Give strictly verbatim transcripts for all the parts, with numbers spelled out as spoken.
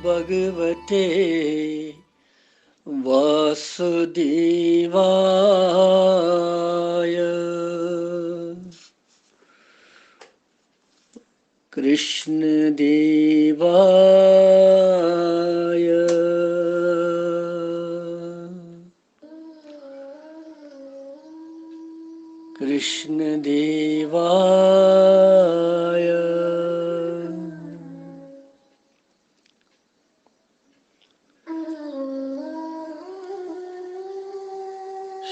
भगवते वासुदेवाय। कृष्णदेवाय। कृष्णदेवाय।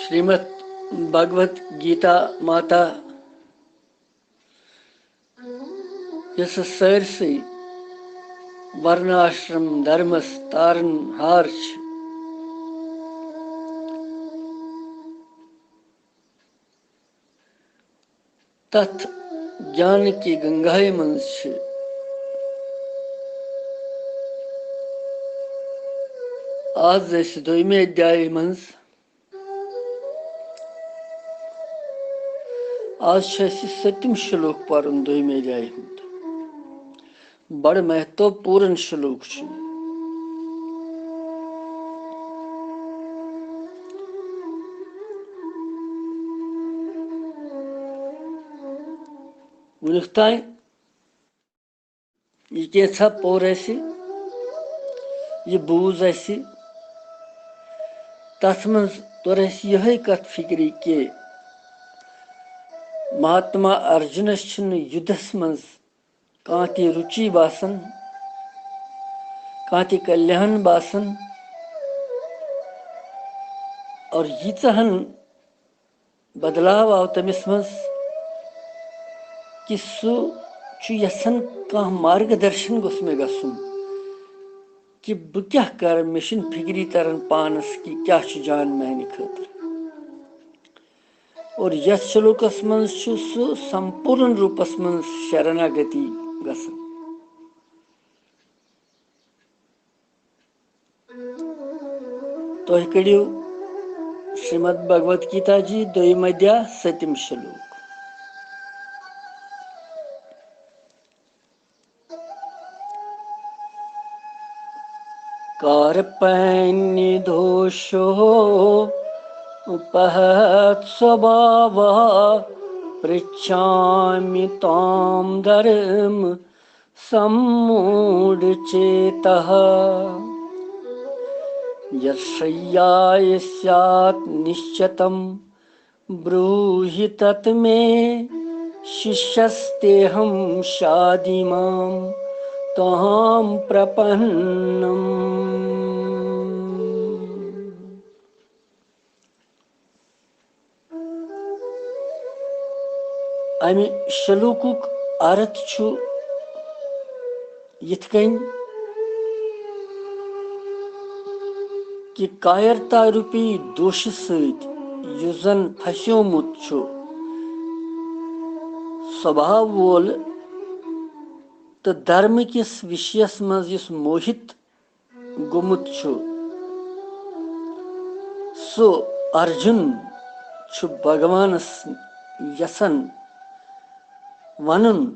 श्रीमद् भगवत गीता माता یۄس سٲرسٕے ورناشرم دھرمس تارن ہار چھِ، تتھ گیان کی گنگاہہِ منٛز چھِ آز أسۍ دوٚیمہِ ادھیایہِ منٛز۔ آز چھُ اَسہِ سٔتِم شلوک پرُن دوٚیمہِ ادھیایہِ ہُنٛد۔ بڑٕ مہتوپورن شلوک چھُ۔ وُنیُک تام یہِ کینٛژھا پوٚر اَسہِ، یہِ بوٗز اَسہِ، تَتھ منٛز توٚر اَسہِ یِہوٚے کَتھ فِکرِ کہِ مہاتما ارجُنَس چھِنہٕ یُدھَس منٛز کانٛہہ تہِ رُچی باسان، کانٛہہ تہِ کلیان باسان۔ اور ییٖژاہَن بدلاو آو تٔمِس منٛز کہِ سُہ چھُ یژھان کانٛہہ مارگ درشن گوٚژھ مےٚ گژھُن کہِ بہٕ کیٛاہ کرٕ، مےٚ چھُنہٕ فِکری تران پانس کہِ کیٛاہ چھُ جان میانہِ خٲطرٕ۔ اور یتھ شلوکس منٛز چھُ سُہ سمپورن روٗپس منٛز شرناگتی گژھان۔ تُہۍ کٔڑِو شریمد بھگوت گیتا جی دوٚیِم ادھیا ستِم شلوک۔ कार्पण्यदोषोपहत स्वभावः पृच्छामि त्वां धर्म सम्मूढचेतः। यच्छय्याय स्यात् निश्चितं ब्रूहि तत् मे शिष्यस्तेऽहं शाधि मां त्वां प्रपन्नम्। امہِ شلوکُک ارتھ چھُ یِتھ کٔنۍ کہِ کایرتا روٗپی دوشہٕ سۭتۍ یُس زن پھسیومُت چھُ سوبھاو وول تہٕ دھرمہٕ کِس وِشیَس منٛز یُس موہِت گوٚمُت چھُ، سُہ ارجُن چھُ بھگوانس یژھان ونُن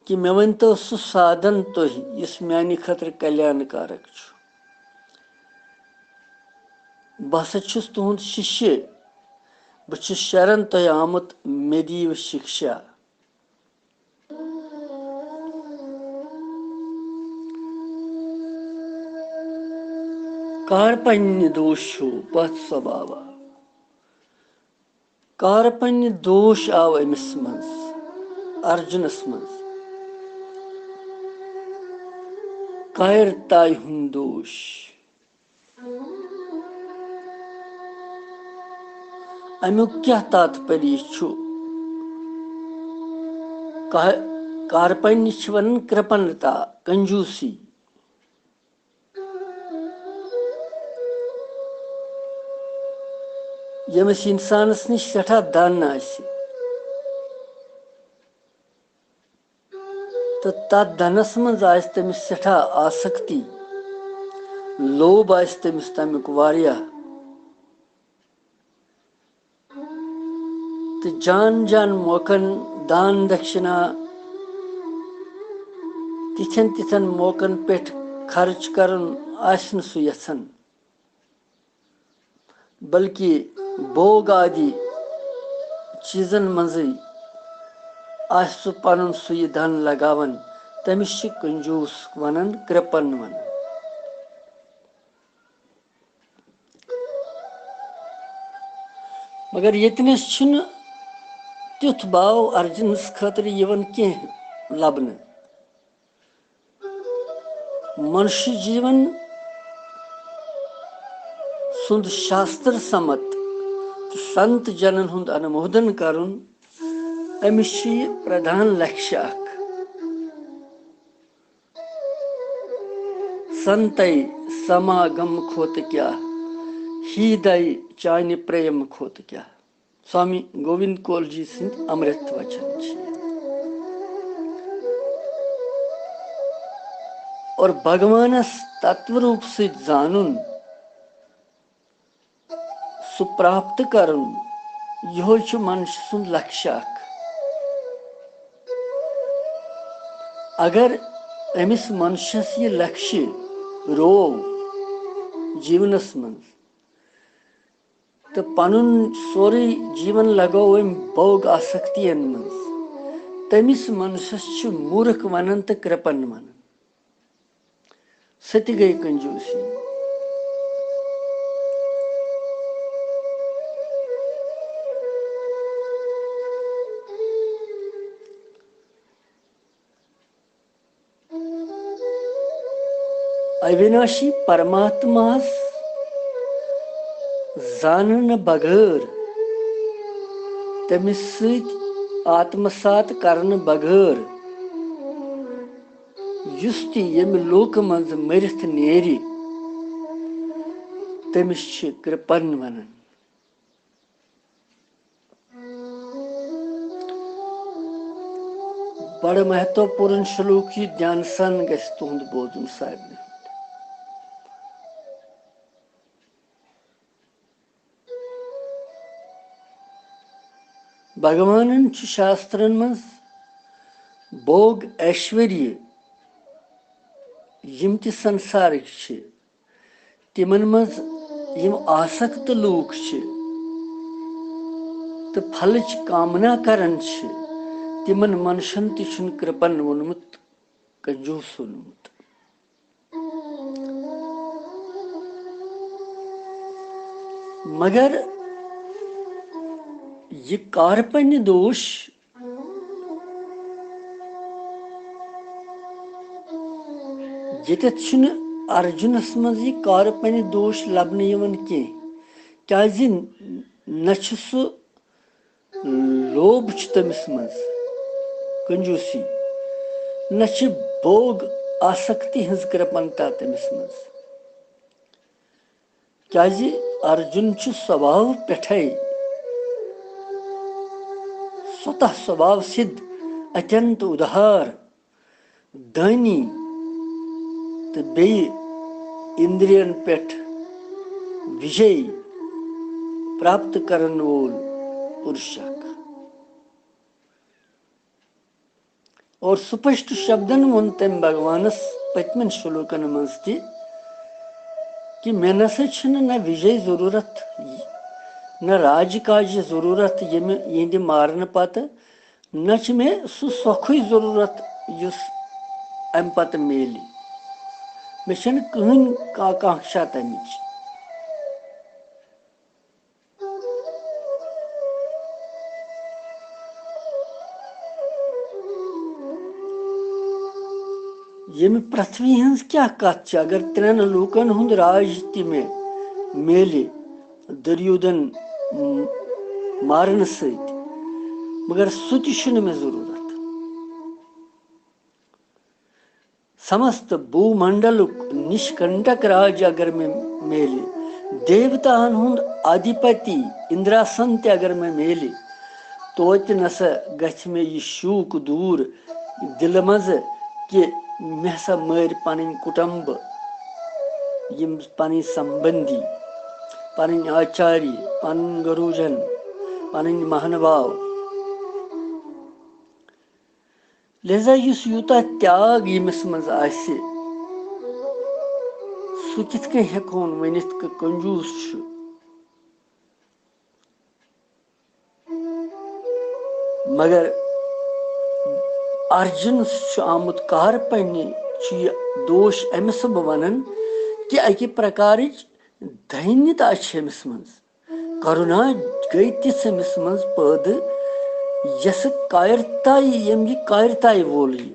کہِ مےٚ ؤنۍتو سُہ سادھن تُہۍ یُس میانہِ خٲطرٕ کلیان کارک چھُ۔ بہٕ ہسا چھُس تُہُنٛد شِشیہ، بہٕ چھُس شرن تۄہہِ آمُت، مےٚ دِیِو شِکشا۔ کارپنہِ دوشو پتھ سوبھاوا۔ کارپنہِ دوش آو أمِس منٛز، ارجُنس منٛز۔ کایرتایہِ ہُنٛد دوش۔ امیُک کیٛاہ تاتپری چھُ؟ کا-، کارپنہِ چھِ ونان کرپنتا، کنجوسی۔ ییٚمِس اِنسانَس نِش سٮ۪ٹھاہ دَن آسہِ، تہٕ تَتھ دَنَس منٛز آسہِ تٔمِس سٮ۪ٹھاہ آسکتی، لوب آسہِ تٔمِس تَمیُک واریاہ۔ تہٕ جان جان موقعن، دان دکشنا، تِتھٮ۪ن تِتھٮ۪ن موقعن پٮ۪ٹھ خرٕچ کرُن آسہِ نہٕ سُہ یژھان، بلکہِ بھوگ آدی چیزن منٛزٕے آسہِ سُہ پنُن سُہ یہِ دھن لگاوان، تٔمِس چھِ کنجوٗس ونان، کرپن ونان۔ مگر ییٚتنس چھُنہٕ تیُتھ باو ارجُنس خٲطرٕ یِوان کینٛہہ لبنہٕ۔ منشیہ جیون سُنٛد شاستر سمت تہٕ سنت جنن ہُنٛد انمودن کرُن، أمِس چھُ یہِ پردھان لکشہِ اکھ۔ سنتے سماگم کھوتہٕ کیٛاہ، ہیٖدے چانہِ پریم کھوتہٕ کیٛاہ۔ سوامی گووِند کول جی سٕنٛدۍ امرت وچن چھِ۔ اور بھگوانس تتو روٗپ سۭتۍ زانُن، سُہ پراپت کرُن، یِہوے چھُ منشہِ سُنٛد لکشہِ اکھ۔ اگر أمِس منشس یہِ لکشہِ روو جیونس منٛز، تہٕ پنُن سورُے جیون لگوو أمۍ بھوگ آسکتین منٛز، تٔمِس منشس چھِ مورکھ ونان تہٕ کرپن ونان۔ سۄ تہِ گٔے کنجوٗسی۔ اوِناشی پرماتماہس زاننہٕ بغٲر، تٔمِس سۭتۍ آتمسات کرنہٕ بغٲر، یُس تہِ ییٚمہِ لوکہٕ منٛزٕ مٔرِتھ نیرِ، تٔمِس چھِ کرپن ونان۔ بڑٕ مہتوپورن شلوک یہِ دھیان سان گژھِ تُہُنٛد بوزُن سارنٕے ہُنٛد۔ بھگوانن چھُ شاسترن منٛز بھوگ ایشوریا، یِم تہِ سنسارٕکۍ چھِ، تِمن منٛز یِم آسکت لوٗکھ چھِ تہٕ پھلٕچ کامنا کران چھِ، تِمن منشن تہِ چھُن کرپن ووٚنمُت، کنجوٗس ووٚنمُت۔ مگر یہِ کارپنہِ دوش، ییٚتٮ۪تھ چھُنہٕ ارجُنس منٛز یہِ کارپنہِ دوش لبنہٕ یِوان کینٛہہ، کیازِ نہ چھُ سُہ لوب چھُ تٔمِس منٛز، کنجوٗسی، نہ چھِ بھوگ آسکتی ہٕنٛز کرپنتا تٔمِس منٛز۔ کیازِ ارجُن چھُ سوبھاو پٮ۪ٹھے سوتہ سوبھاو سِدھ، اتینت اُدھار، دٲنی تہٕ بیٚیہِ اِندرین پٮ۪ٹھ وِجے پراپت کرن وول پُرُش اکھ۔ اور سپشٹ شبدن ووٚن تٔمۍ بھگوانس پٔتمٮ۪ن شلوکن منٛز تہِ کہِ مےٚ نسا چھنہٕ نہ وِجے ضروٗرت، نہ راج کاجہِ ضروٗرت، ییٚمہِ یِہنٛدِ مارنہٕ پتہٕ نہ چھِ مےٚ سُہ سۄکھٕے ضروٗرت یُس امہِ پتہٕ میلہِ۔ مےٚ چھنہٕ کٕہٕنۍ کا-، کانٛہہ شا تمِچ۔ ییٚمہِ پرتھوی ہٕنٛز کیٛاہ کتھ چھِ، اگر ترٛٮ۪ن لوٗکن ہُنٛد راج تہِ مےٚ میلہِ دُریودھن م-، مارنہٕ سۭتۍ، مگر سُہ تہِ چھُنہٕ مےٚ ضروٗرت۔ سمست بھومنڈلُک نشکنٹک راج اگر مےٚ میلہِ، دیوتاہن ہُنٛد ادھپتی اندراسن تہِ اگر مےٚ میلہِ، توتہِ نسا گژھِ مےٚ یہِ شوٗق دوٗر دِلہٕ منٛزٕ کہِ مےٚ ہسا مٲرۍ پنٕنۍ کُٹمب، یِم پنٕنۍ سمبندی، پنٕنۍ آچاری، پنٕنۍ گروجن، پنٕنۍ مہنواو۔ لہذا یُس یوٗتاہ تیاگ ییٚمِس منٛز آسہِ، سُہ کِتھ کٔنۍ ہٮ۪کہون ؤنِتھ کہِ کنجوٗس چھُ؟ مگر ارجُنس چھُ آمُت کارپنہِ، چھُ یہِ دوش أمِس بہٕ ونان کہِ اَکہِ پرکارٕچ دینیتا چھِ أمِس منٛز۔ کرونا گٔے تِژھ أمِس منٛز پٲدٕ، یۄسہٕ کایرتایہِ، ییٚمہِ یہِ کایرتایہِ وول یہِ۔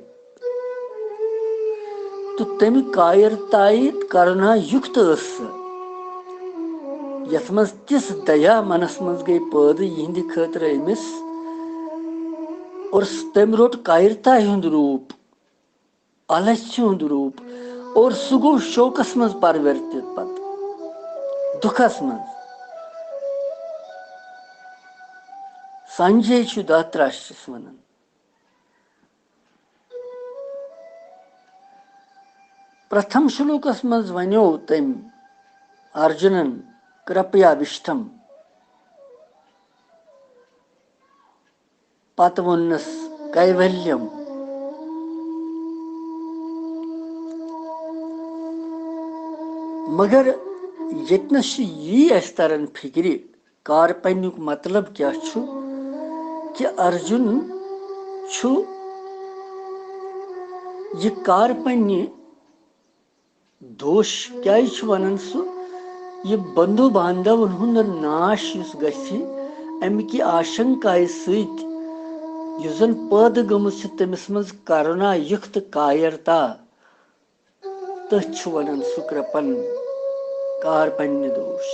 تہٕ تَمہِ کایرتایہِ تہٕ کرونا یُکت ٲس سۄ، یَتھ منٛز تِژھ دیا منَس منٛز گٔے پٲدٕ یِہِنٛدِ خٲطرٕ أمِس۔ اور تٔمۍ روٚٹ کایرتایہِ ہُنٛد روٗپ، آلژِ ہُنٛد روٗپ، اور سُہ گوٚو شوکس منٛز پرورتِت پتہٕ، دُکھس منٛز۔ سنجے چھُ دھرتراشٹرس ونان۔ پرتھم شلوکس منٛز ونیو تٔمۍ ارجُنن، کرپیا وشٹم۔ پتہٕ ووٚننس، کیولیم۔ مگر ییٚتنس چھُ یی اَسہِ تران فِکرِ، کارپنیُک مطلب کیٛاہ چھُ، کہِ ارجُن چھُ یہِ کارپنہِ دوش کیٛازِ چھُ ونان سُہ؟ یہِ بندھو باندھون ہُنٛد ناش یُس گژھِ، امہِ کہِ آشنکایہِ سۭتۍ، یُس زن پٲدٕ گٔمٕژ چھِ تٔمِس منٛز کرونا یُکت کایرتا، تٔتھۍ چھُ ونان سُہ کرپن کارپنہِ دوش۔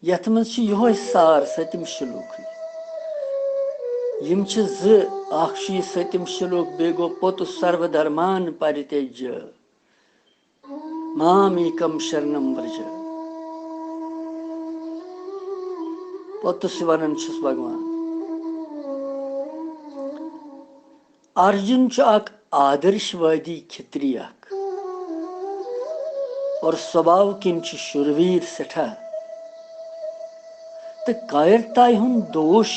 یتھ منٛز چھُ یِہوے سار ستِم شلوکٕے۔ یِم چھِ زٕ، اکھ چھُ یہِ ستِم شلوک، بیٚیہِ گوٚو پوٚتُس سرو درمان پرتیجیہ، مام ایکم شرنم ورج۔ پوٚتُس ونان چھُس بھگوان۔ ارجُن چھُ اکھ آدرشوادی کھتری اکھ، اور سوبھاو کِنۍ چھُ شُرویٖر سٮ۪ٹھاہ۔ تہٕ کایرتایہِ ہُنٛد دوش،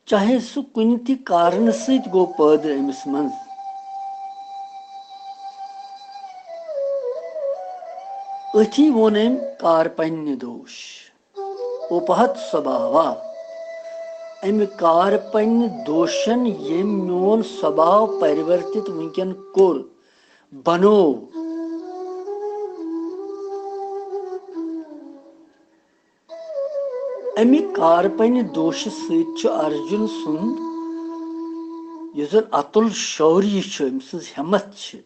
چاہے سُہ کُنہِ تہِ کارنہٕ سۭتۍ گوٚو پٲدٕ أمِس منٛز، أتھی ووٚن أمۍ کارپنہِ دوش۔ اُپہت سوبھاوا۔ امہِ کارپنہِ دوشن ییٚمۍ میون سوبھاو پرورتت وٕنکٮ۪ن کوٚر، بنوو۔ امہِ کارپنہِ دوشہٕ سۭتۍ چھُ ارجُن سُنٛد، یُس زن اتُل شوری چھُ، أمۍ سٕنٛز ہمت چھِ،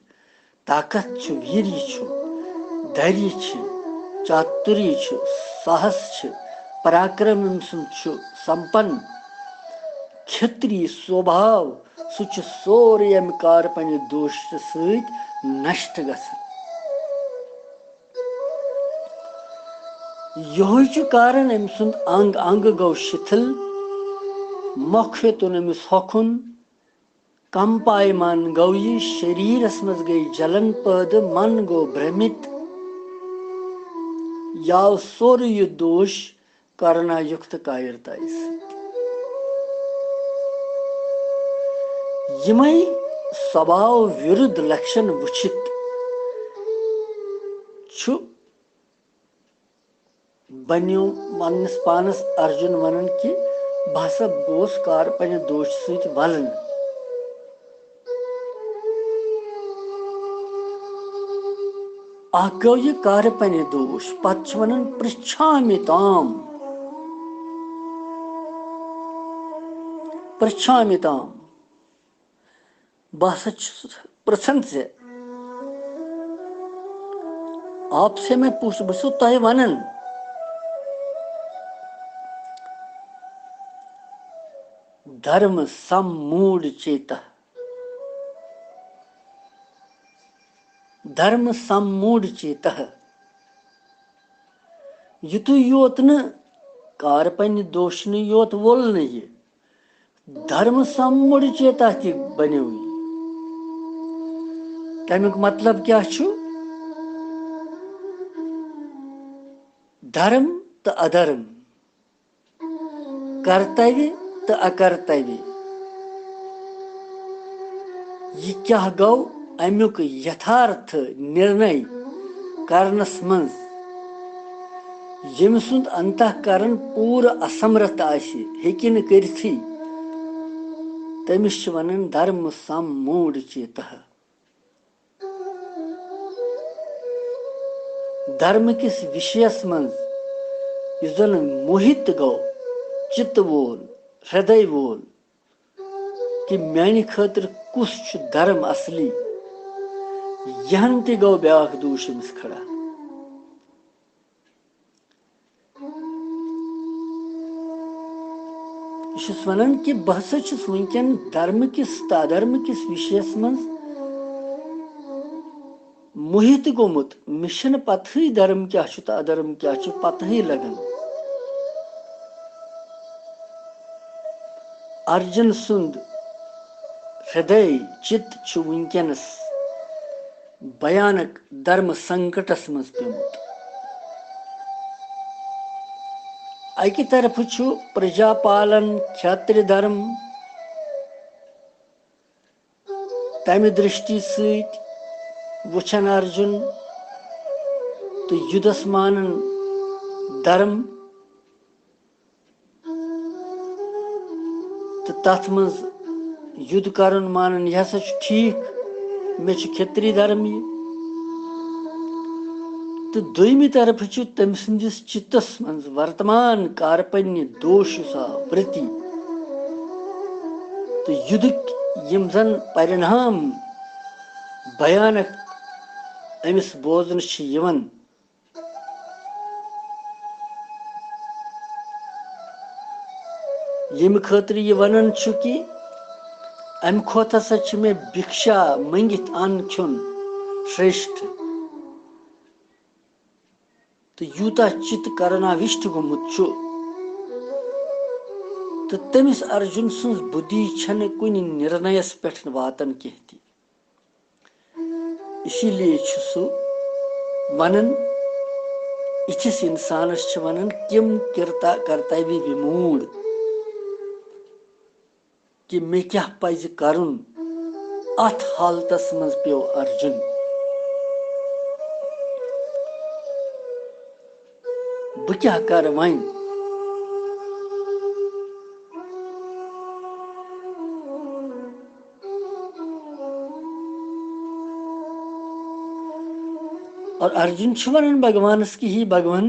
طاقت چھُ، ویٖری چھُ، دھیریہ چھِ، چاتُری چھُ، ساہس چھِ، پراکرم أمۍ سُنٛد چھُ سمپن، کھتری سوبھاو، سُہ چھُ سورُے اَمہِ کارپنہِ دوشہٕ سۭتۍ نشٹ گژھان۔ یِہوے چھُ کارن أمۍ سُنٛد انگ انگ گوٚو شِتھل، مۄکھ ہیوٚتُن أمِس ہۄکھُن، کمپایمان گوٚو یہِ، شریرس منٛز گٔے جلن پٲدٕ، من گوٚو برمِت۔ یہِ آو سورُے یہِ دوش کرنا یُکت کایرتایہِ سۭتۍ۔ یِمے سوبھاو وِرُدھ لکشن وٕچھِتھ چھُ بنیو پننِس پانس ارجُن ونان کہِ بہٕ ہسا گوس کارپنہِ دوش سۭتۍ ولنہٕ۔ اکھ گوٚو یہِ کارپنہِ دوش، پتہٕ چھِ ونان پرٛژھامی تام، پرٛژھامی تام۔ بہٕ ہسا چھُس پرٛژھان ژےٚ۔ آپ سے میں پوچھ، بہٕ چھُسو تۄہہِ ونان۔ دھرم سم موڈ چیتہ۔ دھرم سم موڈ چیتہ۔ یُتُے یوت نہٕ کارپنہِ دوشنٕے یوت وول نہٕ یہِ، دھرم سموڈ چیتا تہِ بنیو یہِ۔ تمیُک مطلب کیٛاہ چھُ؟ دھرم تہٕ ادھرم، کرتویہ تہٕ اکرتوی۔ یہِ کیٛاہ گوٚو امیُک یتھارتھ نرنے کرنس منٛز؟ ییٚمہِ سُنٛد انتہ کرن پوٗرٕ اسمرتھ آسہِ، ہیٚکہِ نہٕ کٔرتھٕے، تٔمِس چھِ ونان دھرم سم موڈ چیتہ۔ دھرم کِس وِشیَس منٛز یُس زَن موہِت گوٚو، چِتہٕ وول، ہرٛدے وول، کہِ میٛانہِ خٲطرٕ کُس چھُ دھرم اصلی، یِہَن تہِ گوٚو بیٛاکھ دوٗش أمِس کھڑا۔ یہِ چھُس وَنان کہِ بہٕ ہسا چھُس وٕنکیٚن دھرمہٕ کِس تہٕ ادھرمہٕ کِس وِشیَس منٛز موہِت گوٚمُت۔ مےٚ چھَنہٕ پَتہٕے دھرم کیٛاہ چھُ تہٕ ادھرم کیٛاہ چھُ پَتہٕے لَگان۔ ارجُن سُنٛد ہرٛدے چِت چھُ وٕنکیٚنَس بھیانک دھرم سنکٹس منٛز پیومُت۔ اکہِ طرفہٕ چھُ پرجا پالن کھیترِ دھرم، تمہِ درشٹی سۭتۍ وٕچھان ارجُن تہٕ یُدھس مانان دھرم۔ تہٕ تَتھ منٛز یُدھ کَرُن مانُن، یہِ ہسا چھُ ٹھیٖک، مےٚ چھُ کھیتری دھرم یہِ۔ تہٕ دوٚیمہِ طرفہٕ چھُ تٔمۍ سٕنٛدِس چِتَس منٛز ورتمان کارپنیہ دوش یُس آو ورتی تہٕ یُدھٕکۍ یِم زَن پرِنام بھیانک أمِس بوزنہٕ چھِ یِوان، ییٚمہِ خٲطرٕ یہِ وَنان چھُ کہِ اَمہِ کھۄتہٕ ہسا چھِ مےٚ بھکشا مٔنگِتھ اَن کھیوٚن شرٛیشٹھ۔ تہٕ یوٗتاہ چِت کرناوِشٹ گوٚمُت چھُ، تہٕ تٔمِس ارجُن سٕنٛز بُدھی چھَنہٕ کُنہِ نِرنَیَس پٮ۪ٹھ واتان کینٛہہ تہِ۔ اسی لیے چھُ سُہ وَنان، یِتھِس اِنسانَس چھِ وَنان کِم کِرتا کرتوی وِموٗڑ، کہِ مےٚ کیٛاہ پَزِ کَرُن۔ اَتھ حالتَس منٛز پیوٚو ارجُن، بہٕ کیٛاہ کَرٕ وۄنۍ؟ اور ارجُن چھُ وَنان بھگوانَس کہِ، ہے بھگوان،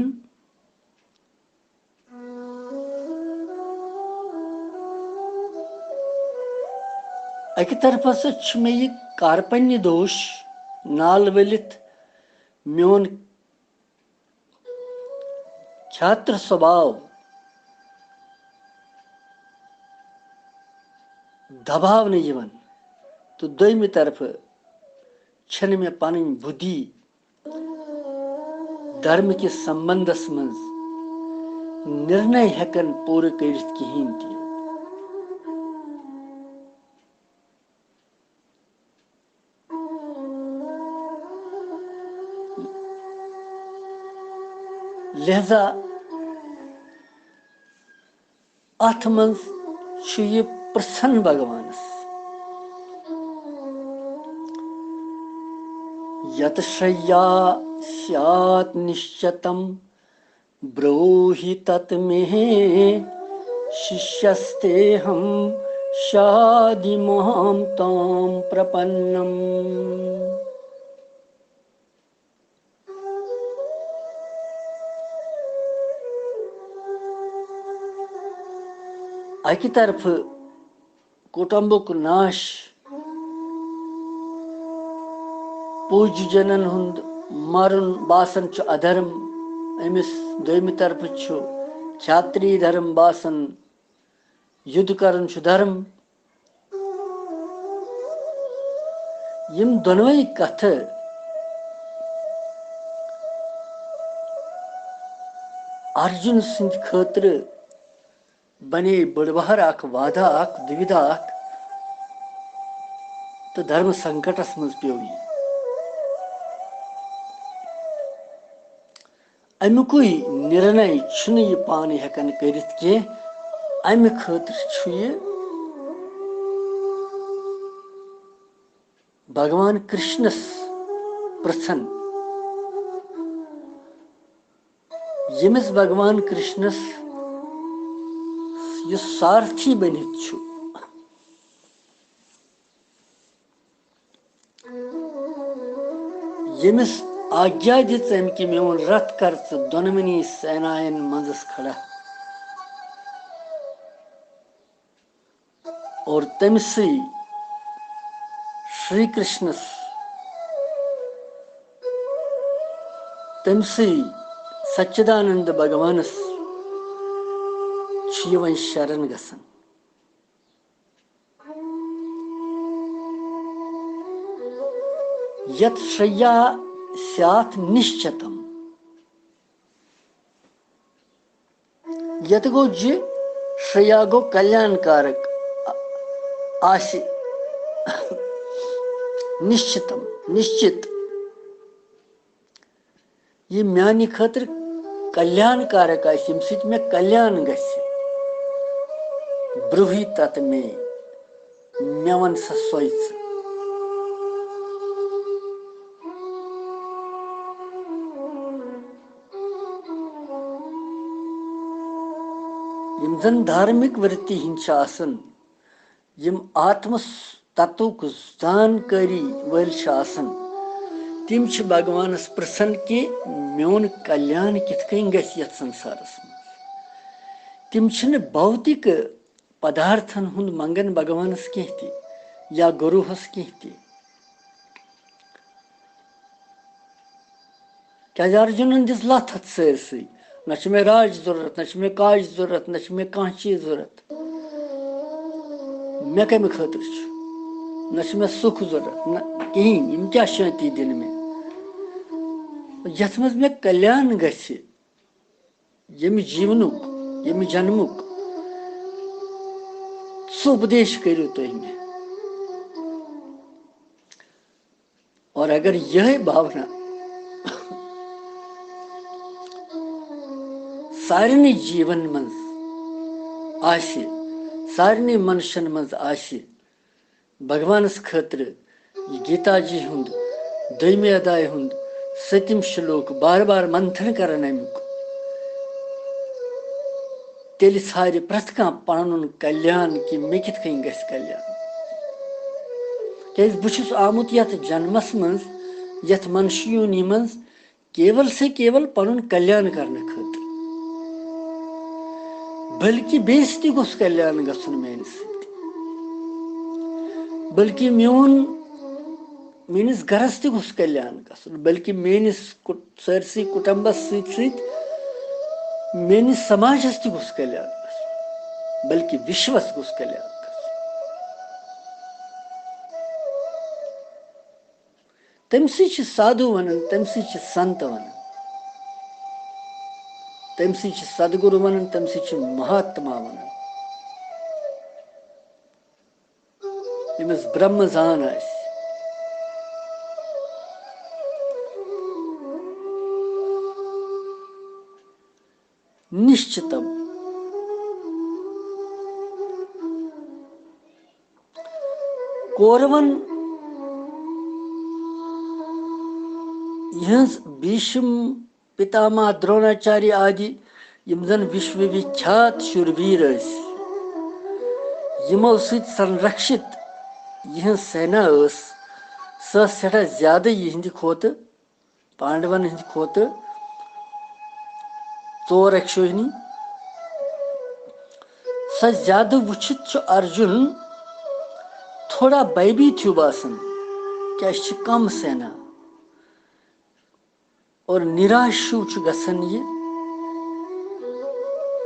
اَکہِ طرفہٕ ہسا چھُ مےٚ یہِ کارپنیہ دوش نال ؤلِتھ میون چھاتر سوبھاو دباونہٕ یِوان، تہٕ دوٚیمہِ طرفہٕ چھَنہٕ مےٚ پنٕنۍ بُدھی دھرم کِس سمبندس منٛز نِرنے ہٮ۪کان پوٗرٕ کٔرِتھ کِہیٖنۍ تہِ۔ لہذا اتھ منٛز چھُ یہِ پرژھان بھگوانس، یت شریا سیات نشچتم بروہی تت مے ششیستےہم شادی مہام تام پرپنم۔ اکہِ طرفہٕ کُٹُمبُک ناش، پوٗجہِ جنن ہُنٛد مرُن باسان چھُ ادھرم، أمِس دوٚیمہِ طرفہٕ چھُ کھیاتری دھرم باسان، یُدھ کرُن چھُ دھرم۔ یِم دۄنوَے کتھٕ ارجُن سٕنٛدِ خٲطرٕ بنے بٔڑ بہر اکھ وادھا اکھ، دُوِدھا اکھ، تہٕ دھرم سنکٹس منٛز پیوٚو یہِ۔ اَمیُکُے نِرنے چھُنہٕ یہِ پانہٕ ہٮ۪کان کٔرِتھ کینٛہہ، امہِ خٲطرٕ چھُ یہِ بھگوان کرشنس پرژھان، ییٚمِس بھگوان کرشنس یُس سارتھی بٔنِتھ چھُ، ییٚمِس آگیا دِژ أمۍ کہِ میون رتھ کر ژٕ دۄنوٕنی سیناین منٛزس کھڑا۔ اور تٔمۍ سٕے شری کرشنس، تٔمۍ سٕے سچدانند بھگوانس چھُ یہِ وۄنۍ شرن گژھان۔ یت شریا سیاتھ نشچتم۔ یتہِ گوٚو زِ شریا گوٚو کلیان کارک آسہِ نشچتم، نشچت۔ یہِ میانہِ خٲطرٕ کلیان کارک آسہِ، ییٚمہِ سۭتۍ مےٚ کلیان گژھِ۔ برٛونٛہٕے تتھ مے، مےٚ وَن سا سۄے ژٕ۔ یِم زن دھارمِک ورتی ہٕنٛدۍ چھِ آسان، یِم آتمس تتوک زانکٲری وٲلۍ چھِ آسان، تِم چھِ بھگوانس پرژھان کہِ میون کلیان کِتھ کٔنۍ گژھِ یتھ سنسارس منٛز۔ تِم چھِنہٕ بھوتِک پدارتھن ہُنٛد منگان بھگوانس کینٛہہ تہِ یا گروہس کینٛہہ تہِ۔ کیازِ ارجُنن دِژ لتھ اتھ سٲرسٕے۔ نہ چھُ مےٚ راج ضروٗرت، نہ چھُ مےٚ کاج ضروٗرت، نہ چھُ مےٚ کانٛہہ چیٖز ضروٗرت۔ مےٚ کمہِ خٲطرٕ چھُ؟ نہ چھُ مےٚ سُکھ ضروٗرت، نہ کِہیٖنۍ۔ یِم کیٛاہ شٲنتی دِنۍ مےٚ؟ یَتھ منٛز مےٚ کلیان گژھِ، ییٚمہِ جیٖونُک، ییٚمہِ جنمُک، سُہ اُپدیش کٔرِو تُہۍ مےٚ۔ اور اگر یہے بھاونا سارنٕے جیٖون منٛز آسہِ، سارنٕے منشن منٛز آسہِ، بھگوانس خٲطرٕ یہِ گیتا جی ہُنٛد دوٚیمہِ ادایہِ ہُنٛد سٔتِم شلوک بار بار منتھن کران امیُک، تیٚلہِ ژھارِ پرٛٮ۪تھ کانٛہہ پنُن کلیان کہِ مےٚ کِتھ کٔنۍ گژھِ کلیان۔ کیازِ بہٕ چھُس آمُت یتھ جنمس منٛز، یتھ منشیونی منٛز، کیول سے کیول پنُن کلیان کرنہٕ خٲطرٕ، بلکہِ بیٚیِس تہِ گوٚژھ کلیان گژھُن میانہِ سۭتۍ، بلکہِ میون، میٲنِس گرس تہِ گوٚژھ کلیان گژھُن، بلکہِ میٲنِس کُ-، سٲرسٕے کُٹمبس سۭتۍ سۭتۍ میٲنِس سماجس تہِ گوٚژھ کلیان گژھُن، بلکہِ وشوس گوٚژھ کلیان گژھُن۔ تٔمۍ سٕے چھِ سادھو ونان، تٔمۍ سٕے چھِ سنت ونان، تٔمۍ سٕے چھِ سدگُرو ونان، تٔمۍ سٕے چھِ مہاتما ونان۔ ییٚمِس برٛہمہٕ زان آسہِ۔ نِشچِتم۔ کورون یِہٕنٛز بھیشم، پتامہ، دروناچاریہ آدی، یِم زن وشو وکھیات شُرویٖر ٲسۍ، یِمو سۭتۍ سنرکشت یِہٕنٛز سینا ٲس، سۄ ٲس سٮ۪ٹھاہ زیادٕ یِہنٛدِ کھۄتہٕ، پانڈون ہٕنٛدِ کھۄتہٕ ژور اکشوہنی۔ سۄ زیادٕ وٕچھِتھ چھُ ارجُن تھوڑا بھیبھیت ہیوٗ باسان، کیٛازِ چھِ کم سینا۔ اور نِراش ہیوٗ چھُ گژھان یہِ۔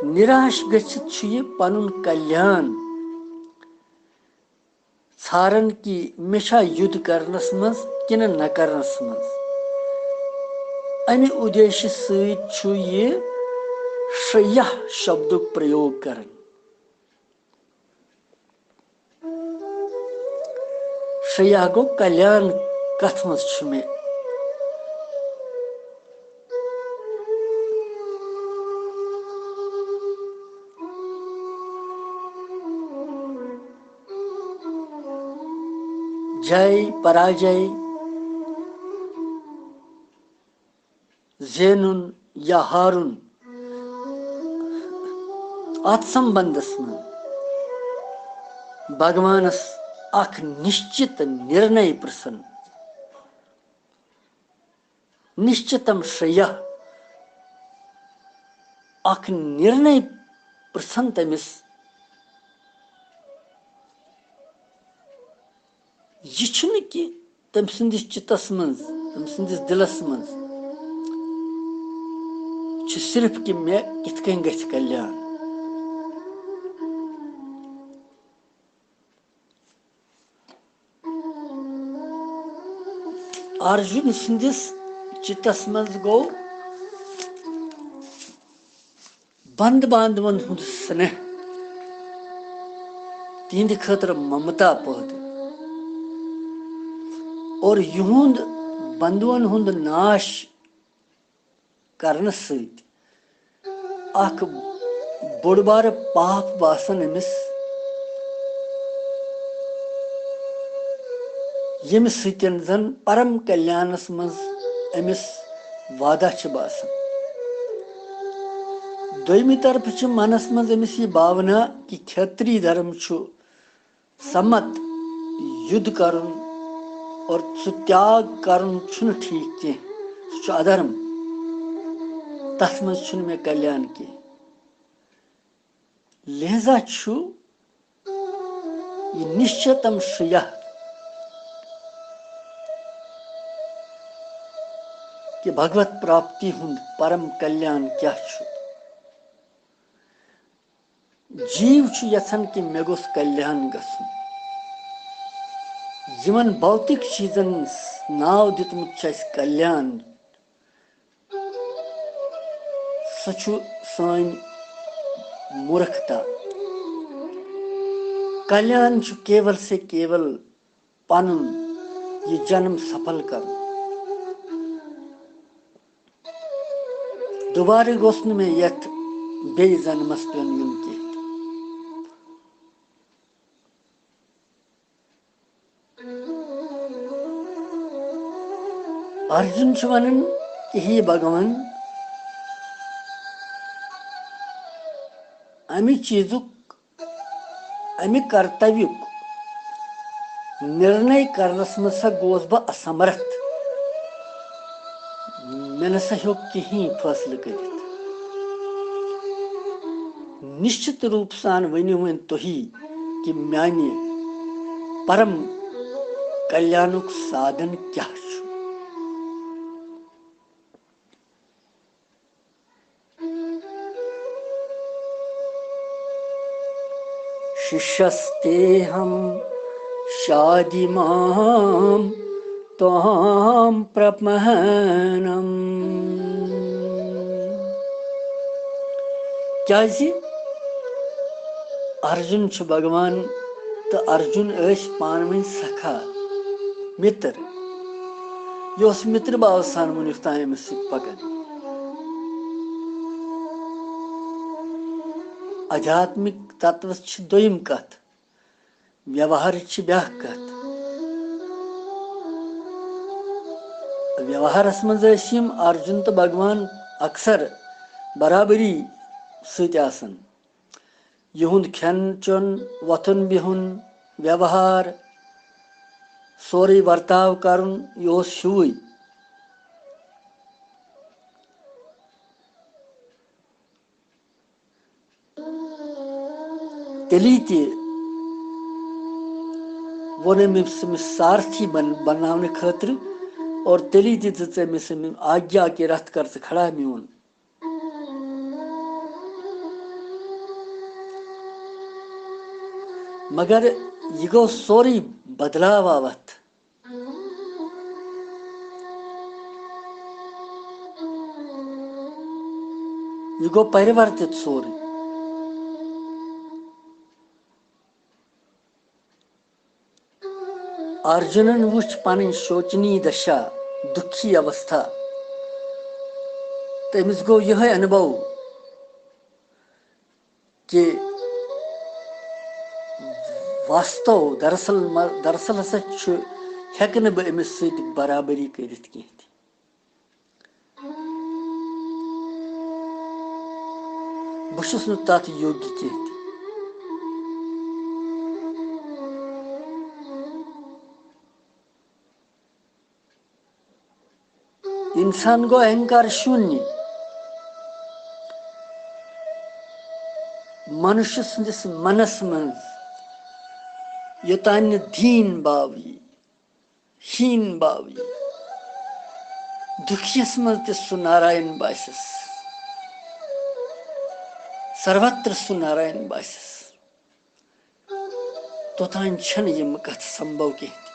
نِراش گٔژھِتھ چھُ یہِ پنُن کلیان ژھاران کہِ مےٚ چھا یُدھ کرنس منٛز کِنہٕ نہ کرنس منٛز۔ امہِ اُدیشہِ سۭتۍ چھُ یہِ شریہ شبدُک پرٛیوگ کران۔ شریہ گوٚو کلیان کتھ منٛز چھُ مےٚ؟ جے پراجے، زینُن یا ہارُن، اتھ سمبندس منٛز بھگوانس اکھ نشچت نرنے پرژھن۔ نشچتم شریہ، اکھ نرنے پرژھن تٔمِس۔ یہِ چھُنہٕ کہِ تٔمۍ سٕنٛدِس چِتس منٛز، تٔمۍ سٕنٛدِس دِلس منٛز چھُ صرف کہِ مےٚ کِتھ کٔنۍ گژھِ کلیان۔ ارجُن سٕنٛدِس چِتس منٛز گوٚو بنٛد باندھون ہُنٛد سنیہ، تِہنٛدِ خٲطرٕ ممتا پٲدٕ، اور یِہُنٛد بنٛدھوَن ہُنٛد ناش کرنہٕ سۭتۍ اکھ بوٚڑ بارٕ پاپ باسان أمِس، ییٚمہِ سۭتۍ زن پرم کلیانس منٛز أمِس وعدہ چھِ باسان۔ دوٚیمہِ طرفہٕ چھِ منس منٛز أمِس یہِ بھاونا کہِ کھیتری دھرم چھُ سمت، یُدھ کرُن اور سُہ تیاگ کرُن چھُنہٕ ٹھیٖک کینٛہہ، سُہ چھُ ادھرم، تتھ منٛز چھُنہٕ مےٚ کلیان کینٛہہ۔ لہذا چھُ یہِ نشچتم شریہ کہِ بھگوت پراپتی ہُنٛد پرم کلیان کیٛاہ چھُ؟ جیٖو چھُ یژھان کہِ مےٚ گوٚژھ کلیان گژھُن۔ یِمن بھوتِک چیٖزن ناو دیُتمُت چھُ اَسہِ کلیان، سُہ چھُ سٲنۍ مورکھتا۔ کلیان چھُ کیول سے کیول پنُن یہِ جنم سفل کرُن۔ دوبارٕ گوٚژھ نہٕ مےٚ یتھ بیٚیہِ جنمس پیوٚن یُن کینٛہہ۔ ارجُن چھُ ونان کہِ ہے بھگوان، امہِ چیٖزُک، امہِ کرتویُک نرنے کرنس منٛز سا گوس بہٕ اسمرتھ۔ مےٚ نسا ہیوٚک کِہیٖنۍ فٲصلہٕ کٔرِتھ۔ نِشچِت روٗپ سان ؤنِو وۄنۍ تُہی کہِ میانہِ پرم کلیانُک سادن کیٛاہ چھُ؟ شِشستیہم شادی مام توہم پرپہنم۔ کیازِ ارجُن چھُ بھگوان تہٕ ارجُن ٲسۍ پانہٕ ؤنۍ سکھا، مِتر۔ یہِ اوس مِتر باو سان وُنیُک تام أمِس سۭتۍ پکان۔ ادھیاتمک تتوس چھِ دوٚیِم کتھ، ویوہارٕچ چھِ بیٛاکھ کتھ۔ ویوہارس منٛز ٲسۍ یِم ارجُن تہٕ بھگوان اکثر برابری سۭتۍ آسان۔ یِہُنٛد کھٮ۪ن چٮ۪ن، وۄتھُن بِہُن، ویوہار، سورُے ورتاو کرُن، یہِ اوس ہیوٗوٕے۔ تیٚلی تہِ ووٚن أمِس أمِس سارتھی بن-، بناونہٕ خٲطرٕ، اور تیٚلی تہِ دِژ أمِس أمِس آگیا کہِ رتھ کر ژٕ کھڑا میون۔ مگر یہِ گوٚو سورُے بدلاو آو اتھ۔ یہِ گوٚو پرورتِت سورُے۔ ارجُنن وُچھ پنٕنۍ شوچنی دشا، دُکھی اوستھا۔ تٔمِس گوٚو یِہوٚے انُبھو کہِ واستو، دراصل ما-، دراصل ہسا چھُ ہٮ۪کہٕ نہٕ بہٕ أمِس سۭتۍ برابری کٔرِتھ کینٛہہ تہِ۔ بہٕ چھُس نہٕ تَتھ یوگیہ کینٛہہ تہِ۔ اِنسان گوٚو اہنکار شوٗنیہ۔ منُش سٕنٛدِس منَس منٛز یوٚتام نہٕ دیٖن باو یی، ہیٖن باو یی، دُکھیَس منٛز تہِ سُہ ناراین باسٮ۪س، سروتر سُہ ناراین باسٮ۪س۔ توٚتام چھَنہٕ یِم کَتھٕ سمبھو کینٛہہ تہِ۔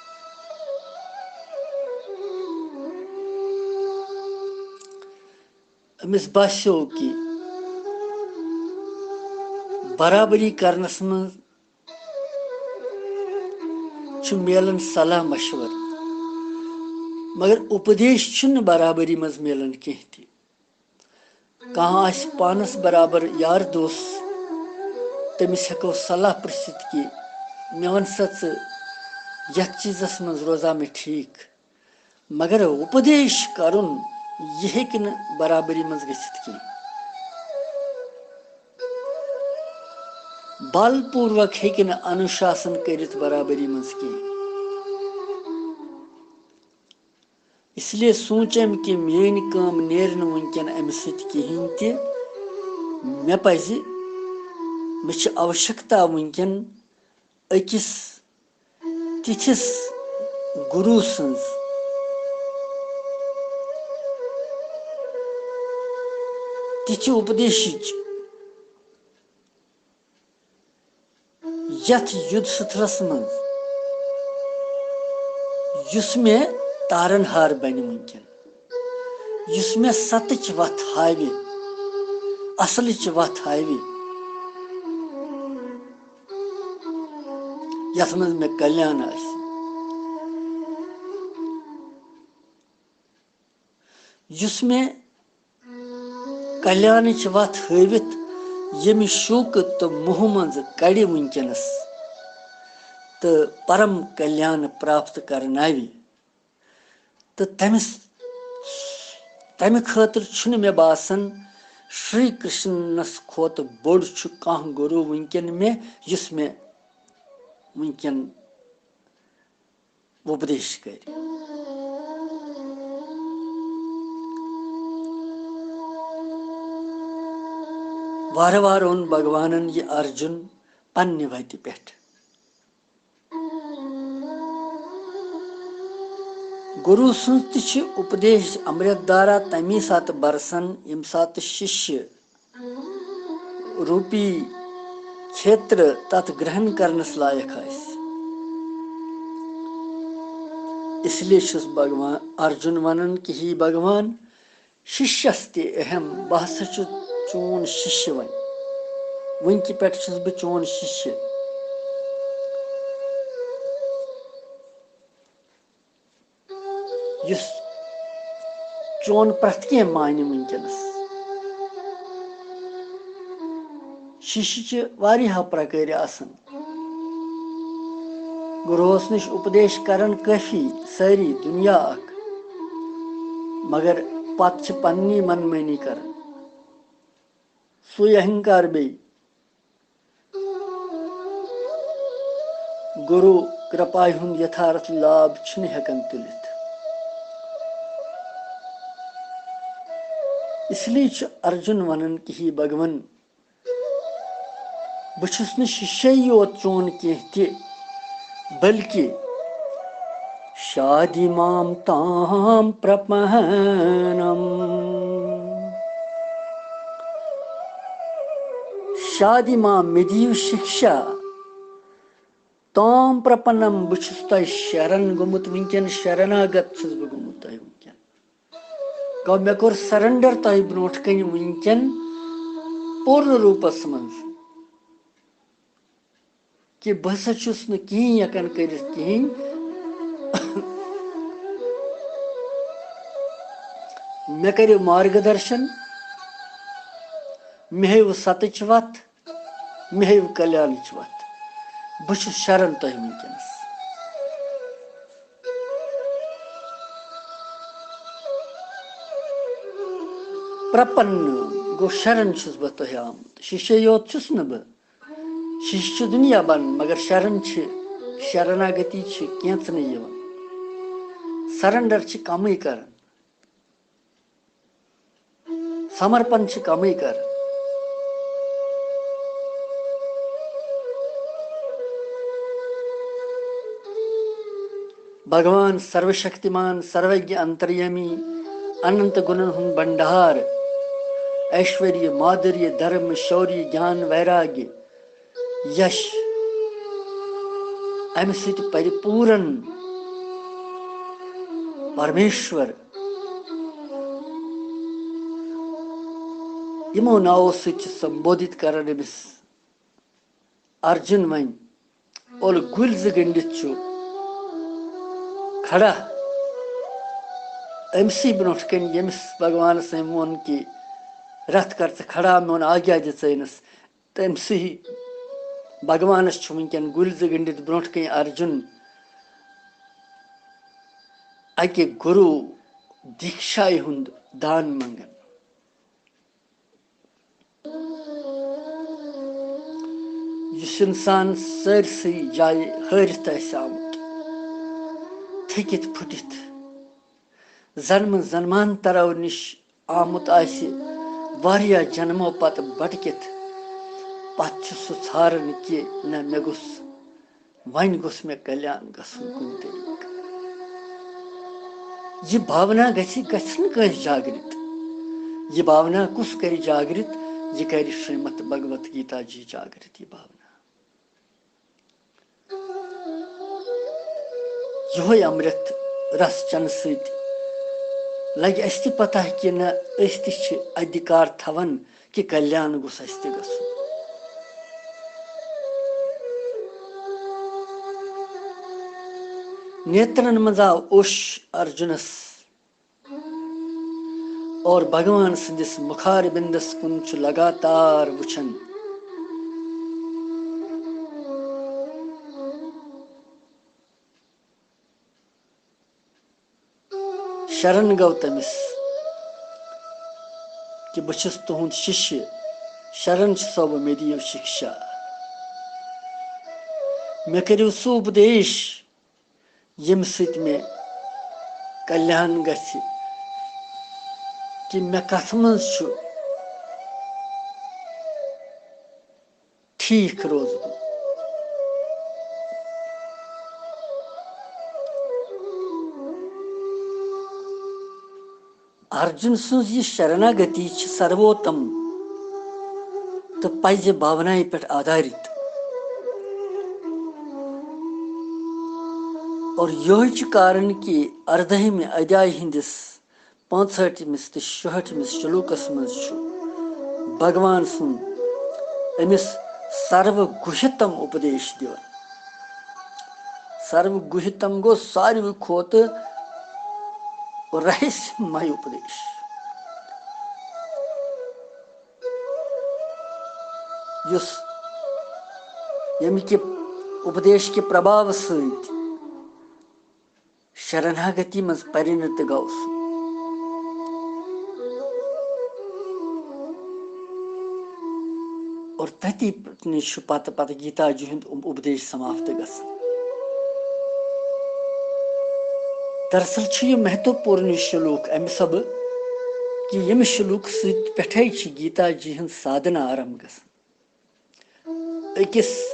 أمِس باسیو کہِ برابری کرنَس منٛز چھُ میلان صلاح مشورٕ، مگر اُپدیش چھُنہٕ برابری منٛز میلان کینٛہہ تہِ۔ کانٛہہ آسہِ پانس برابر یار دوس، تٔمِس ہٮ۪کو صلاح پرژھِتھ کہِ مےٚ وَن سا ژٕ، یتھ چیٖزس منٛز روزا مےٚ ٹھیٖک، مگر اُپدیش کرُن، یہِ ہیٚکہِ نہٕ برابری منٛز گٔژھِتھ کینٛہہ۔ بل پوٗروک ہیٚکہِ نہٕ انُشاسن کٔرِتھ برابری منٛز کینٛہہ۔ اس لیے سوٗنٛچ أمۍ کہِ میٛٲنۍ کٲم نیرِ نہٕ وٕنکٮ۪ن اَمہِ سۭتۍ کِہیٖنۍ تہِ۔ مےٚ پَزِ، مےٚ چھِ آوشکتا وٕنکٮ۪ن أکِس تِتھِس گُروٗ سٕنٛز، تِتھِ اُپدیشٕچ، یتھ یُدھ ستھلس منٛز یُس مےٚ تارن ہار بنہِ وٕنکٮ۪ن، یُس مےٚ ستٕچ وتھ ہاوِ، اصلٕچ وتھ ہاوِ، یتھ منٛز مےٚ کلیان آسہِ۔ یُس مےٚ کلیانٕچ وتھ ہٲوِتھ، ییٚمہِ شوکہٕ تہٕ موہہٕ منٛزٕ کڑِ وٕنکیٚنس تہٕ پرم کلیان پراپت کرناوِ۔ تہٕ تٔمِس، تمہِ خٲطرٕ چھُنہٕ مےٚ باسان شری کرشنس کھۄتہٕ بوٚڑ چھُ کانٛہہ گُروٗ وٕنکیٚن مےٚ، یُس مےٚ وٕنکیٚن وُپدیش کرِ۔ وارٕ وارٕ اوٚن بھگوانن یہِ ارجُن پننہِ وتہِ پٮ۪ٹھ۔ گُروٗ سٕنٛز تہِ چھِ اُپدیش امرت دھارا تمی ساتہٕ برسان، ییٚمہِ ساتہٕ شِشیہ روٗپی کھیتر تتھ گرہن کرنس لایق آسہِ۔ اس لیے چھُس بھگوان ارجُن ونان کہِ ہے بھگوان، شِشیس تہِ اہم، بہٕ ہسا چھُس چون شِشیہ وۄنۍ، وٕنکہِ پٮ۪ٹھ چھُس بہٕ چون شِشیہ۔ یُس چون پرٛٮ۪تھ کینٛہہ مانہِ وٕنکیٚنَس۔ شیٖشہِ چھِ واریاہو پرٛکٲرۍ آسان۔ گُروہَس نِش اُپدیش کران کٲفی سٲری دُنیا اکھ، مگر پتہٕ چھِ پننی من مٲنی کران۔ سُے اہنکار بیٚیہِ۔ گُروٗ کرپایہِ ہُنٛد یتھارتھ لابھ چھِنہٕ ہٮ۪کان تُلِتھ۔ اس لیے چھُ ارجُن ونان کہِ ہے بھگوان، بہٕ چھُس نہٕ شِشے یوت چون کینٛہہ تہِ، بلکہِ شادی مام تام پرپنم۔ شادی مام، مےٚ دِیِو شِکشا۔ تام پرپنم، بہٕ چھُس تۄہہِ شرن گوٚمُت وٕنکیٚن، شرناگت چھُس بہٕ گوٚمُت تۄہہِ وٕنکیٚن۔ گوٚو مےٚ کوٚر surrender تۄہہِ برونٛٹھ کنہِ وٕنکیٚن پوٗرٕ روٗپس منٛز۔ کہِ بہٕ ہسا چھُس نہٕ کِہیٖنۍ ہٮ۪کان کٔرِتھ کِہیٖنۍ۔ مےٚ کٔرِو مارگ درشن، مےٚ ہٲیِو ستٕچ وتھ، مےٚ ہٲیِو کلیانٕچ وتھ۔ بہٕ چھُس شرن تۄہہِ وٕنکیٚنس۔ پرپن گوٚو، شرن چھُس بہٕ تۄہہِ آمُت۔ شیشے یوت چھُس نہٕ بہٕ، شیشہِ چھُ دُنیا بنان، مگر شرن چھِ، شرناگتی چھِ کینٛژنٕے یِوان۔ سرنڈر چھِ کمٕے کران، سمرپن چھِ کمٕے کران۔ بھگوان سروشکتیمان، سروگیہ، انتریامی، اننت گُنن ہُنٛد بنڈار، ایشوریہ، مادھوریہ، دھرم، شوریہ، گیان، ویراگیہ، یش، امہِ سۭتۍ پرِپوٗرن پرمیشور، یِمو ناوو سۭتۍ چھِ سمبودھت کران أمِس ارجُن۔ وۄنۍ اولہٕ گُلۍ زٕ گٔنٛڈِتھ چھُ کھڑا أمسٕے برونٛٹھ کنہِ، ییٚمِس بھگوانس أمۍ ووٚن کہِ رتھ کر ژٕ کھڑا، میون آگیا دِ ژٕ أمِس۔ تٔمۍ سٕے بھگوانس چھُ وٕنکٮ۪ن گُلۍ زٕ گٔنٛڈِتھ برونٛٹھ کنہِ ارجُن اکہِ گُروٗ دیٖکشایہِ ہُنٛد دان منٛگان۔ یُس اِنسان سٲرسٕے جایہِ ہٲرِتھ آسہِ آمُت، تھٔکِتھ پھُٹِتھ، زنمہٕ زنمانترو نِش آمُت آسہِ، واریاہ جنمو پتہٕ بٹکِتھ، پتہٕ چھُ سُہ ژھاران کہِ نہ، مےٚ گوٚژھ، وۄنۍ گوٚژھ مےٚ کلیان گژھُن کُنہِ طریٖقہٕ۔ یہِ بھاونا گژھِ، گژھِ نہٕ کٲنٛسہِ جاگرت۔ یہِ بھاونا کُس کرِ جاگرت؟ یہِ کرِ شریمد بھگوت گیتا جی جاگرت، یہِ بھاونا۔ یِہوٚے امرت رس چنہٕ سۭتۍ لگہِ اَسہِ تہِ پتہ کہِ نہ، أسۍ تہِ چھِ ادھیکار تھاوان کہِ کلیان گوٚژھ اَسہِ تہِ گژھُن۔ نیترن منٛز آو اوٚش ارجُنس اور بھگوان سٕنٛدِس مُخار بِندس کُن چھُ لگاتار وٕچھان۔ شرن گوٚو تٔمِس کہِ بہٕ چھُس تُہُنٛد شِشیہ، شرن چھُسو بہٕ، مےٚ دِیِو شِکشا، مےٚ کٔرِو سُہ اُپدیش، ییٚمہِ سۭتۍ مےٚ کلیان گژھِ، کہِ مےٚ کتھ منٛز چھُ ٹھیٖک روزُن۔ ارجُن سٕنٛز یہِ شرناگتی چھِ سرووتم تہٕ پزِ بھاونایہِ پٮ۪ٹھ آدھارِت۔ اور یِہوٚے چھُ کارن کہِ اردٲہمہِ ادھیایہِ ہٕنٛدِس پانٛژہٲٹھمِس تہٕ شُہٲٹھمِس شلوکس منٛز چھُ بھگوان سُنٛد أمِس سروٕ گُہِتم اُپدیش دِوان۔ سروٕ گُہِتم گوٚو ساروٕے کھۄتہٕ رہسیہ مے اُپدیش، یُس ییٚمہِ کہِ اُپدیش کہِ پربھاوٕ سۭتۍ شرناگتی منٛز پرِنت گوٚو سُہ۔ اور تٔتی نِش چھُ پتہٕ، پتہٕ گیتا جی ہُنٛد اُپ-، اُپدیش سماپت گژھان۔ دراصل چھُ یہِ مہتوپورن یہِ شلوک امہِ سبہٕ کہِ ییٚمہِ شلوک سۭتۍ پٮ۪ٹھے چھِ گیتا جی ہٕنٛز سادھنا آرمب گژھان۔ أکِس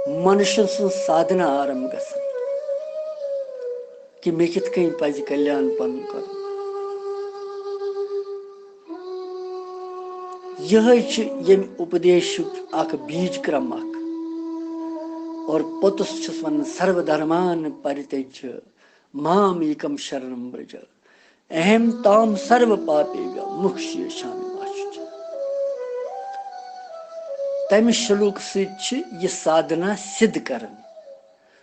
منشن سٕنٛز سادھنا آرمب گژھان کہِ مےٚ کِتھ کٔنۍ پزِ کلیان پنُن کرُن۔ یِہوٚے چھُ ییٚمہِ اُپدیشُک اکھ بیج کرم اکھ۔ اور پوٚتُس چھُس ونان، سرو دھرمان پرتجیہ مام ایکم شرنم برج۔ اہم تام سرو پاپیبھیو موکشیشامی ما شُچی۔ تمہِ شلوک سۭتۍ چھِ یہِ سادھنا سِدھ کران۔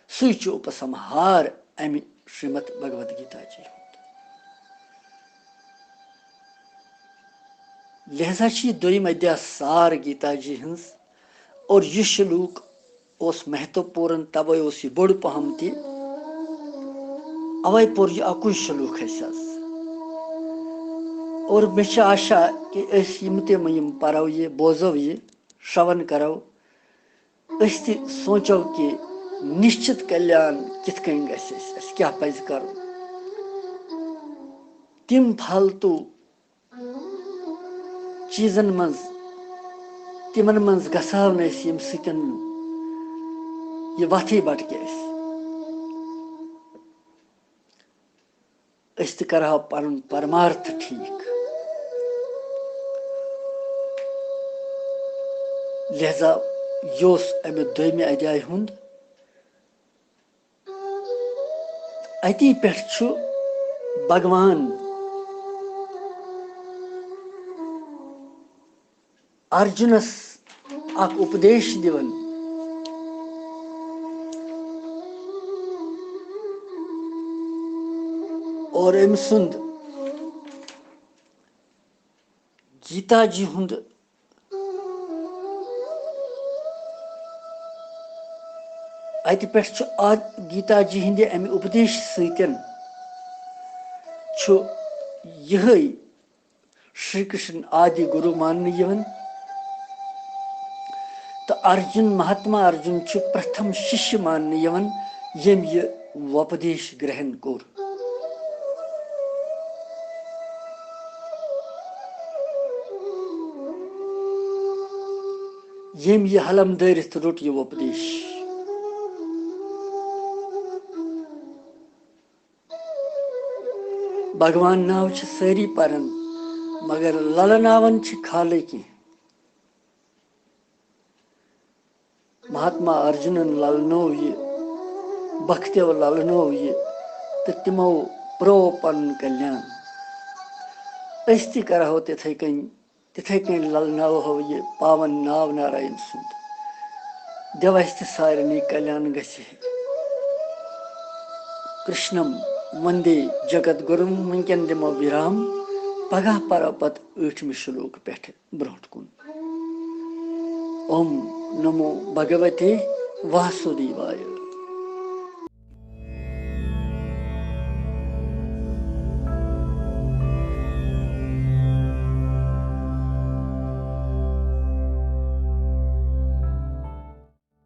سُے چھُ اُپسمہار امہِ شریمد بھگوت گیتا جی ہُنٛد۔ لہذا چھِ یہِ دوٚیِم ادھیا سار گیتا جی ہٕنٛز۔ اور یہِ شلوک اوس مہتوپورن، توے اوس یہِ بوٚڑ پہم تہِ۔ اوے پوٚر یہِ اکُے شلوک اَسہِ آز۔ اور مےٚ چھِ آشا کہِ أسۍ یِم تہِ یِم پَرو یہِ، بوزو یہِ، شرٛوَن کَرو، أسۍ تہِ سونٛچو کہِ نِشچِت کلیان کِتھ کٔنۍ گژھِ اَسہِ، اَسہِ کیٛاہ پَزِ کَرُن۔ تِم فالتوٗ چیٖزَن منٛز، تِمَن منٛز گژھو نہٕ أسۍ، ییٚمہِ سۭتۍ یہِ وَتھٕے بَٹکہِ اَسہِ۔ أسۍ تہِ کرہو پنُن پرمارتھ ٹھیٖک۔ لہذا یہِ اوس امہِ دوٚیمہِ ادیایہِ ہُنٛد۔ اتی پٮ۪ٹھ چھُ بھگوان ارجُنس اکھ اُپدیش دِوان اور أمۍ سُنٛد گیتا جی ہُنٛد، اَتہِ پٮ۪ٹھ چھُ اَتھ گیتا جی ہٕنٛدِ اَمہِ اُپدیش سۭتۍ چھُ یِہوٚے شری کرشن آدی گُرو ماننہٕ یِوان۔ تہٕ ارجُن، مہاتما ارجُن چھُ پرتھم شِشیہ ماننہٕ یِوان، ییٚمۍ یہِ وۄپدیش گرہن کوٚر۔ ییٚمۍ یہِ حلم دٲرِتھ روٚٹ یہِ وۄپدیش۔ بھگوان ناو چھِ سٲری پران، مگر للہٕ ناوَن چھِ خالٕے کینٛہہ۔ مہاتما ارجُنن للنوو یہِ، بھکتیو للنوو یہِ، تہٕ تِمو پرٛوو پنُن کلیان۔ أسۍ تہِ کرہو تِتھے کٔنۍ، تِتھے کٔنۍ للناوہو یہِ پاون ناو ناراین سُنٛد۔ دِو اَسہِ تہِ سارنٕے کلیان گژھِ۔ کرشنم وندے جگت گُروم۔ وٕنکٮ۪ن دِمو وِرام، پگاہ پرو پتہٕ ٲٹھمہِ شلوک پٮ۪ٹھٕ برونٛٹھ کُن۔ اوم نمو بھگوتے واسودیوایہ۔